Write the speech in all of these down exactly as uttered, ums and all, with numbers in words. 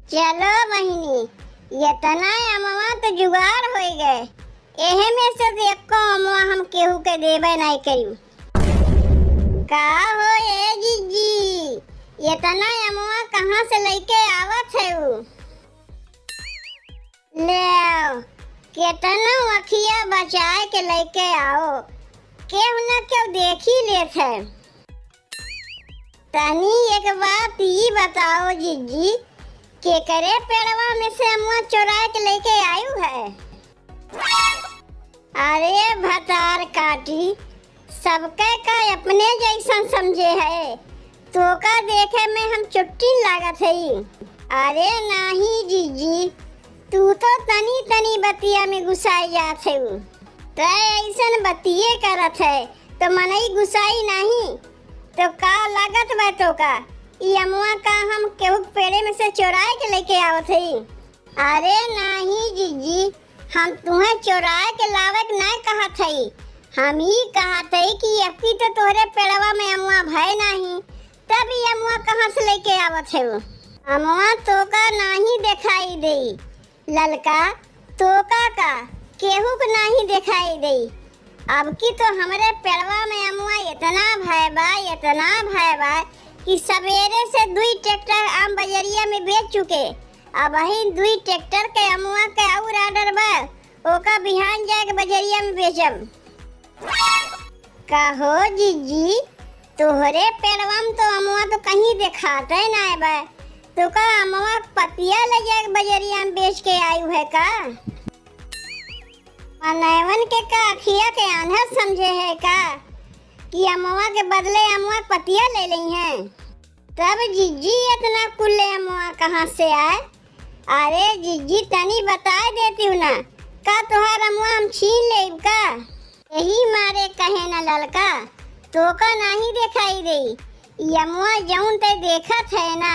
चलो बहिनी, एतना अमवा तो जुगाड़ होइ गए, एहे में से तो एको अमवा हम केहू के देबे नाहीं करी। का हो ए जिज्जी, एतना अमवा कहाँ से लइके आवत है उ? ले, केतनो अखिया बचाए के लइके आओ, केहू न केहू देखी लेत है। तनी एक बात ई बताओ जिज्जी, केकरे पेड़वा में से अमवा चोराए के लइके आयु है? अरे भतार काटी, सबके का अपने जैसन समझे है, तोका देखे में हम चुट्टी लागत हई। अरे नाहीं जिज्जी, तू तो तनी तनी बतिया में गुसाई जात है। तै ऐसन बतिये करत है तो मनई गुसाई नाहीं। तो का लागत बा तोका, ई अमवा का हम केहू के पेड़े में से चोराए के लइके आवत हई? अरे नाहीं जिज्जी, हम तुहें चोराए के लावे के नाहीं कहत हई, हम ई कहत हई कि अबकी तो तोहरे पेड़वा में अमवा भय नाहीं, तब ई अमवा कहाँ से लइके आवत है? अमवा तोका नाहीं देखाई देई ललका, तोका का केहू के नाहीं देखाई देई। अबकी तो हमरे पेड़वा में अमवा एतना भय बा, एतना भय बा कि सबेरे से दुई ट्रैक्टर आम बजरिया में बेच चुके। अबहीं दुई ट्रैक्टर के अमवा के अउर order बा, ओका बिहान जाके बजरिया में बेचब। कहो जिज्जी, तोहरे पेड़वा में तो अमवा तो कहीं देखाते नाहीं बा, तो का अमवा के पतिया ले जाके बजरिया में बेच के आयु है का? मनैवन के का अखिया के आन्हर समझे है का कि अमवा के बदले अमवा के पतिया ले लइहें? तब जिज्जी एतना कुल्ले अमवा कहाँ से आए? अरे जिज्जी तनी बताए देतिउ ना, का तोहार अमवा हम छीन लेब का? यही मारे कहे न ललका, तोका नाहीं देखाई देई। ई अमवा जउन तै देखत है ना,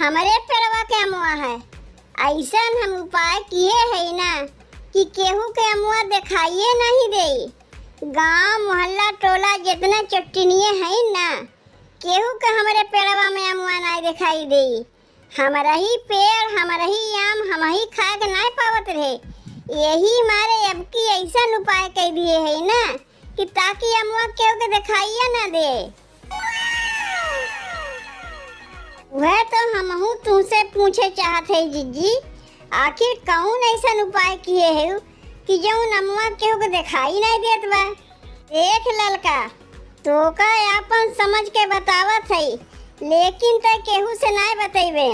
हमरे पेड़वा के अमवा है। अइसन हम उपाय किहे है ना कि केहू के अमवा देखाइए नाहीं देई। गाँव, मोहल्ला, टोला जेतना चोट्टिनिये हइन ना, केहू के हमरे पेड़वा में अमवा नाहीं देखाई देई। हमरही पेड़, हमरही आम, हमही खाए के नाहीं पावत रहे। यही मारे अबकी अइसन उपाय कइ दिहे है ना कि ताकि अमवा केहू के देखाइए ना दे। वह तो हमहू तुमसे पूछे चाहत है जिज्जी, आखिर कउन अइसन उपाय किहे है कि जउन अमवा केहू के देखाई नाहीं देत बा? देख ललका, तोका आपन समझ के बतावत हई, लेकिन तै केहू से नाहीं बतइबे।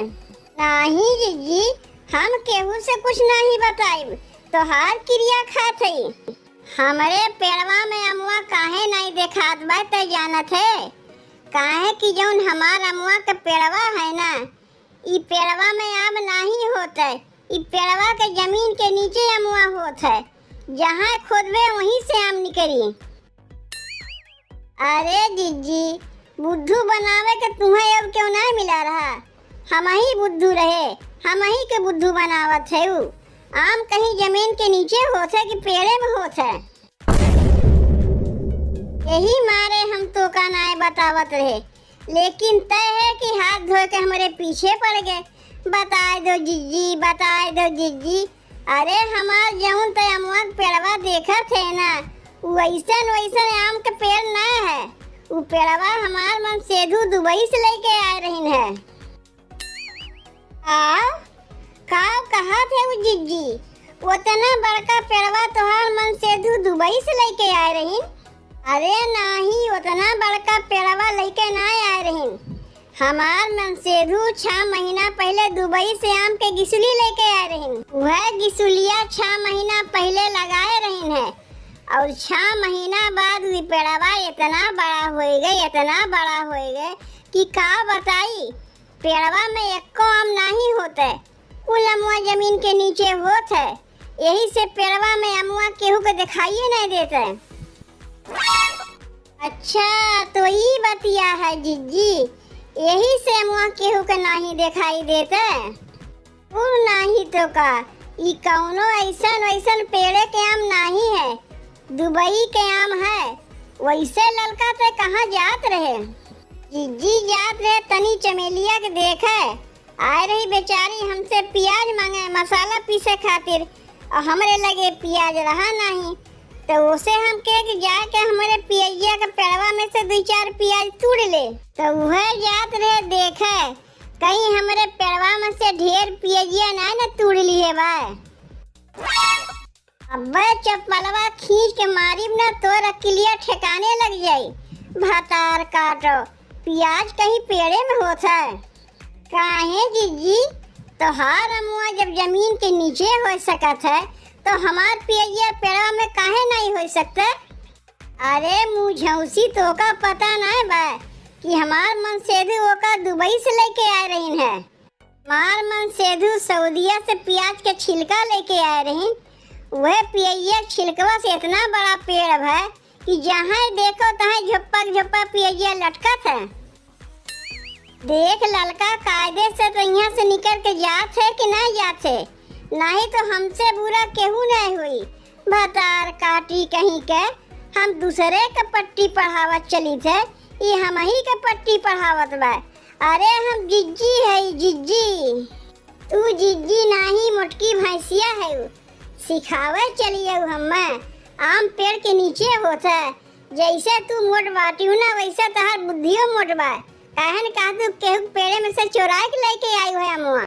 नाहीं जिज्जी, हम केहू से कुछ नाहीं बताइब, तोहार किरिया खात हई। हमरे पेड़वा में अमवा काहे नाहीं देखात बा, तै जानत है? काहे कि जउन हमार अमवा के पेड़वा है ना, ई पेड़वा में आम नाहीं होत है, ई पेड़वा के जमीन के नीचे अमवा होत है, जहाँ खोदबे वहीं से आम निकरी। अरे जिज्जी, बुद्धू बनावे के तुहें अब केहू नाहीं मिला रहा, हमही बुद्धू रहे, हमही के बुद्धू बनावत है उ। आम कहीं जमीन के नीचे होत है कि पेड़े में होत है? यही मारे हम तोका नाय बतावत रहे, लेकिन तय है कि हाथ धोए के हमरे पीछे पड़ गए। बताए दो जिज्जी, बताए दो जिज्जी। अरे हमार जउन तय अमवा के पेड़वा देखत है ना, उ वैसन वैसन आम के पेड़ ना है। उ पेड़वा हमार मनसेधु दुबई से लेके आए रहिन है। आ? का कहत है उ जिज्जी? ओतना बड़का पेड़वा तोहार मनसेधु दुबई से लेके आए रहिन? अरे नाही, ओतना बड़का पेड़वा लेके ना आए रहिन। हमार मनसेधु छह महीना पहिले दुबई से आम के गिसुली लेके आए रहिन। वह गिसुलिया छह महीना पहिले लगाए रहिन है, और छह महीना बाद उ पेड़वा इतना बड़ा होए गए, इतना बड़ा होए गए कि का बताई। पेड़वा में एको आम नाही होत है, कुल अमुआ जमीन के नीचे होत है, यही से पेड़वा में अमुआ केहू के दिखाइए नहीं देत है। अच्छा, तो ई बतिया है जिज्जी, यही से अमुआ केहू के नाही दिखाई देत है। उ नाही तो का, ई कौनो ऐसन वैसन पेड़े के आम नाही है, दुबई के आम है। वैसे ललका ते कहाँ जात रहे? जिज्जी जात रहे तनी चमेलिया के देखे, आए रही बेचारी हमसे पियाज मांगे मसाला पीसे खातिर, और हमरे लगे पियाज रहा नहीं, तो उसे हम कहे कि जाके हमरे पियजिया के पेड़वा में से दू चार पियाज तूड़ ले। तो वह जात रहे देखे, कहीं हमरे पेड़वा में से ढेर पियजिया ना न तूड़ लिए बा। अबे चप्पलवा खींच के मारिब ना, तोर अकिलिया ठिकाने लग जाई। भतार काटो, पियाज कहीं पेड़े में होत है। काहे जिज्जी, तोहार अमुआ जब जमीन के नीचे हो सकत है, तो हमार पियजिया पेड़वा में काहे नहीं हो सकते? अरे मुझौसी, तोका पता नाय बा कि हमार मनसेधु ओका दुबई से लेके आए रहीन है। हमार मनसेधु सऊदिया से पियाज के छिलका लेके आए रहीन। वह पियजिया छिलकवा से इतना बड़ा पेड़ है कि जहाँ देखो तहाँ झोप्पा के झोप्पा पियजिया लटकत है। देख ललका, कायदे से तो यहाँ से निकल के जात है कि नहीं जात है, नहीं तो हमसे बुरा केहू नहीं हुई। भतार काटी कहीं के, हम दूसरे के पट्टी पढ़ावत चली थे, ये हमही के पट्टी पढ़ावत बा। अरे हम जिज्जी है जिज्जी। तू जिज्जी नाही, मोटकी भैंसिया है। सिखावे चलिए हमें, आम पेड़ के नीचे होत है। जैसे तू मोट बाटियो ना, वैसे तहार बुद्धियो मोट बा। काहे न कहा तू केहू के पेड़े में से चोराए के लेके आई है अमुआ।